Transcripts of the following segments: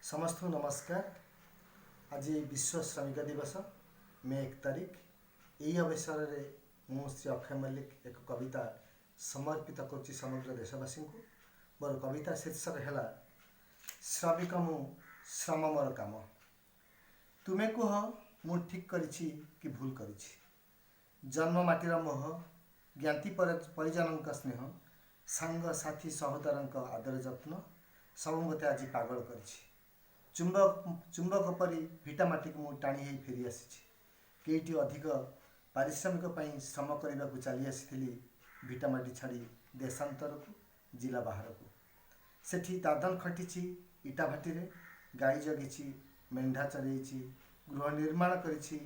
ସମସ୍ତଙ୍କୁ ନମସ୍କାର। ଆଜି ବିଶ୍ୱ ଶ୍ରମିକ ଦିବସ, ମେ 1 ତାରିଖ। ଏହି ଅବସରରେ ମୁଁ ଶ୍ରୀ ଅକ୍ଷୟ ମଲ୍ଲିକ ଏକ କବିତା ସମର୍ପିତ କରୁଛି ସମଗ୍ର ଦେଶବାସୀଙ୍କୁ। ମୋର କବିତା ଶୀର୍ଷକ ହେଲା "ଶ୍ରମିକ ମୁଁ, ଶ୍ରମ ମୋର କାମ"। ତୁମେ କୁହ, ମୁଁ ଠିକ୍ କରିଛି କି ଭୁଲ କରିଛି? ଜନ୍ମ ମାଟିର ମୋହ, ଜ୍ଞାତି ପରିଜନଙ୍କ ସ୍ନେହ, ସାଙ୍ଗସାଥି ସହୋଦରଙ୍କ ଆଦର ଯତ୍ନ ସବୁ ମୋତେ ଆଜି ପାଗଳ କରିଛି। ଚୁମ୍ବକ ପରି ଭିଟା ମାଟିକୁ ମୁଁ ଟାଣି ହେଇ ଫେରି ଆସିଛି। କେଇଟି ଅଧିକ ପାରିଶ୍ରମିକ ପାଇଁ ଶ୍ରମ କରିବାକୁ ଚାଲି ଆସିଥିଲି ଭିଟାମାଟି ଛାଡ଼ି ଦେଶାନ୍ତରକୁ, ଜିଲ୍ଲା ବାହାରକୁ। ସେଠି ଦାଦନ ଖଟିଛି ଇଟା ଭାଟିରେ, ଗାଈ ଜଗିଛି, ମେଣ୍ଢା ଚରେଇଛି, ଗୃହ ନିର୍ମାଣ କରିଛି,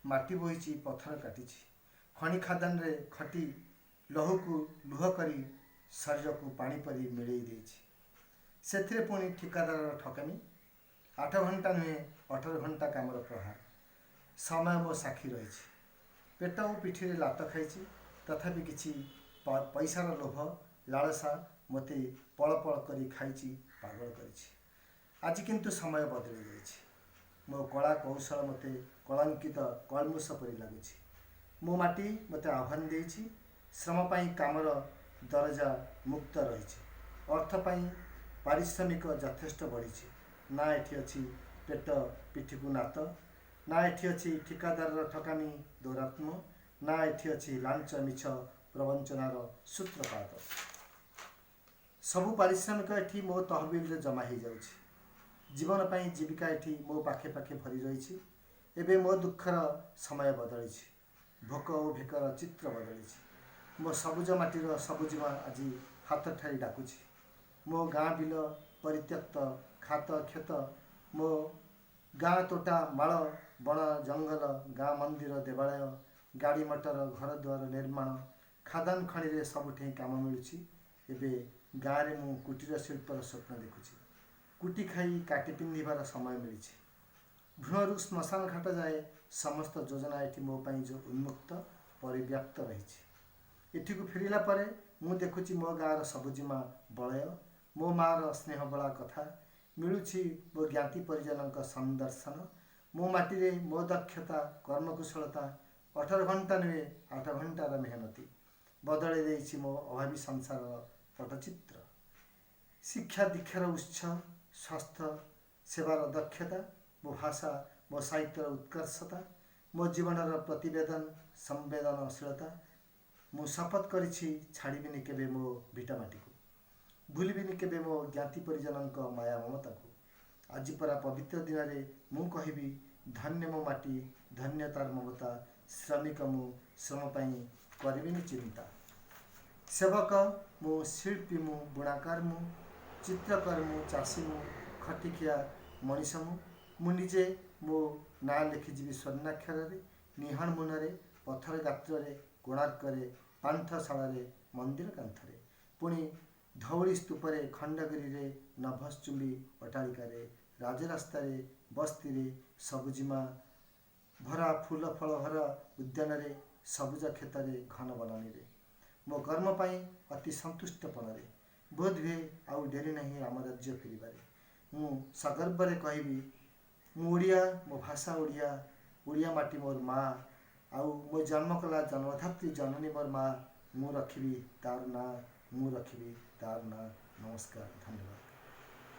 ମାଟି ବୋହିଛି, ପଥର କାଟିଛି। ଖଣି ଖାଦାନରେ ଖଟି ଲହୁକୁ ଲୁହ କରି ଶରୀରକୁ ପାଣି ପରି ମିଳେଇ ଦେଇଛି। ସେଥିରେ ପୁଣି ଠିକାଦାରର ଠକାମି, 8 ଘଣ୍ଟା ନୁହେଁ, 18 ଘଣ୍ଟା କାମର ପ୍ରହାର। ସମୟ ମୋ ସାକ୍ଷୀ ରହିଛି। ପେଟ ଓ ପିଠିରେ ଲାତ ଖାଇଛି। ତଥାପି କିଛି ପଇସାର ଲୋଭ ଲାଳସା ମୋତେ ପଳ ପଳ କରି ଖାଇଛି, ପାଗଳ କରିଛି। ଆଜି କିନ୍ତୁ ସମୟ ବଦଳି ଯାଇଛି। ମୋ କଳା କୌଶଳ ମୋତେ କଳଙ୍କିତ କଳ୍ମୁଷ ପରି ଲାଗୁଛି। ମୋ ମାଟି ମୋତେ ଆହ୍ୱାନ ଦେଇଛି। ଶ୍ରମ ପାଇଁ କାମର ଦରଜା ମୁକ୍ତ ରହିଛି। ଅର୍ଥ ପାଇଁ ପାରିଶ୍ରମିକ ଯଥେଷ୍ଟ ବଢ଼ିଛି। ନା ଏଠି ଅଛି ପେଟ ପିଠିକୁ ନାତ, ନା ଏଠି ଅଛି ଠିକାଦାରର ଠକାମି ଦୌରାତ୍ମ, ନା ଏଠି ଅଛି ଲାଞ୍ଚ ମିଛ ପ୍ରବଞ୍ଚନାର ସୂତ୍ରପାତ। ସବୁ ପାରିଶ୍ରମିକ ଏଠି ମୋ ତହବିଲରେ ଜମା ହେଇଯାଉଛି। ଜୀବନ ପାଇଁ ଜୀବିକା ଏଠି ମୋ ପାଖେ ପାଖେ ଭରି ରହିଛି। ଏବେ ମୋ ଦୁଃଖର ସମୟ ବଦଳିଛି। ଭୋକ ଓ ଭେକର ଚିତ୍ର ବଦଳିଛି। ମୋ ସବୁଜ ମାଟିର ସବୁଜିମା ଆଜି ହାତ ଠାରି ଡାକୁଛି। ମୋ ଗାଁ ବିଲ, ପରିତ୍ୟକ୍ତ ଖାତ କ୍ଷେତ, ମୋ ଗାଁ ତୋଟା, ମାଳ, ବଣ ଜଙ୍ଗଲ, ଗାଁ ମନ୍ଦିର ଦେବାଳୟ, ଗାଡ଼ି ମଟର, ଘରଦ୍ୱାର ନିର୍ମାଣ, ଖାଦାନ ଖଣିରେ ସବୁଠେଇଁ କାମ ମିଳୁଛି। ଏବେ ଗାଁରେ ମୁଁ କୁଟୀର ଶିଳ୍ପର ସ୍ୱପ୍ନ ଦେଖୁଛି। କୁଟି ଖାଇ କାଟି ପିନ୍ଧିବାର ସମୟ ମିଳିଛି। ଭ୍ରୂଣରୁ ଶ୍ମଶାନ ଘାଟ ଯାଏ ସମସ୍ତ ଯୋଜନା ଏଠି ମୋ ପାଇଁ ଯେଉଁ ଉନ୍ମୁକ୍ତ ପରିବ୍ୟାପ୍ତ ରହିଛି। ଏଠିକୁ ଫେରିଲା ପରେ ମୁଁ ଦେଖୁଛି ମୋ ଗାଁର ସବୁଜିମା ବଳୟ, ମୋ ମାଆର ସ୍ନେହବଳା କଥା, ମିଳୁଛି ମୋ ଜ୍ଞାତି ପରିଜନଙ୍କ ସନ୍ଦର୍ଶନ। ମୋ ମାଟିରେ ମୋ ଦକ୍ଷତା, କର୍ମକୁଶଳତା, 18 ଘଣ୍ଟା ନୁହେଁ, 8 ଘଣ୍ଟାର ମେହନତି ବଦଳାଇ ଦେଇଛି ମୋ ଅଭାବୀ ସଂସାରର ପଟଚିତ୍ର। ଶିକ୍ଷା ଦୀକ୍ଷାର ଉତ୍ସ, ସ୍ୱାସ୍ଥ୍ୟ ସେବାର ଦକ୍ଷତା, ମୋ ଭାଷା, ମୋ ସାହିତ୍ୟର ଉତ୍କର୍ଷତା, ମୋ ଜୀବନର ପ୍ରତିବେଦନ ସମ୍ବେଦନଶୀଳତା। ମୁଁ ଶପଥ କରିଛି, ଛାଡ଼ିବିନି କେବେ ମୋ ଭିଟାମାଟିକୁ, ଭୁଲିବିନି କେବେ ମୋ ଜ୍ଞାତି ପରିଜନଙ୍କ ମାୟା ମମତାକୁ। ଆଜି ପରା ପବିତ୍ର ଦିନରେ ମୁଁ କହିବି, ଧନ୍ୟ ମୋ ମାଟି, ଧନ୍ୟ ତାର ମମତା। ଶ୍ରମିକ ମୁଁ, ଶ୍ରମ ପାଇଁ କରିବିନି ଚିନ୍ତା। ସେବକ ମୁଁ, ଶିଳ୍ପୀ ମୁଁ, ବୁଣାକାର ମୁଁ, ଚିତ୍ରକର ମୁଁ, ଚାଷୀ ମୁଁ, ଖଟିଖିଆ ମଣିଷ ମୁଁ। ମୁଁ ନିଜେ ମୋ ନାଁ ଲେଖିଯିବି ସ୍ୱର୍ଣ୍ଣାକ୍ଷରରେ, ନିହାଣ ମୁନରେ, ପଥର ଗାତ୍ରରେ, କୋଣାର୍କରେ, ପାନ୍ଥଶାଳାରେ, ମନ୍ଦିର କାନ୍ଥରେ, ପୁଣି ଧଉଳି ସ୍ତୂପରେ, ଖଣ୍ଡଗିରିରେ, ନଭଶ୍ଚୁମ୍ବୀ ଅଟ୍ଟାଳିକାରେ, ରାଜରାସ୍ତାରେ, ବସ୍ତିରେ, ସବୁଜିମା ଭରା ଫୁଲ ଫଳ ଭରା ଉଦ୍ୟାନରେ, ସବୁଜ କ୍ଷେତରେ, ଘନ ବନାନୀରେ, ମୋ କର୍ମ ପାଇଁ ଅତି ସନ୍ତୁଷ୍ଟପଣରେ। ବୋଧହୁଏ ଆଉ ଡେରି ନାହିଁ ରାମରାଜ୍ୟ ଫେରିବାରେ। ମୁଁ ସଗର୍ବରେ କହିବି, ମୁଁ ଓଡ଼ିଆ, ମୋ ଭାଷା ଓଡ଼ିଆ, ଓଡ଼ିଆ ମାଟି ମୋର ମା, ଆଉ ମୋ ଜନ୍ମ କଲା ଜନ୍ମଧାତ୍ରୀ ଜନନୀ ମୋର ମା। ମୁଁ ରଖିବି ତାର ନାଁ, ମୁଁ ରଖିବି ତାର ନାଁ। ନମସ୍କାର, ଧନ୍ୟବାଦ।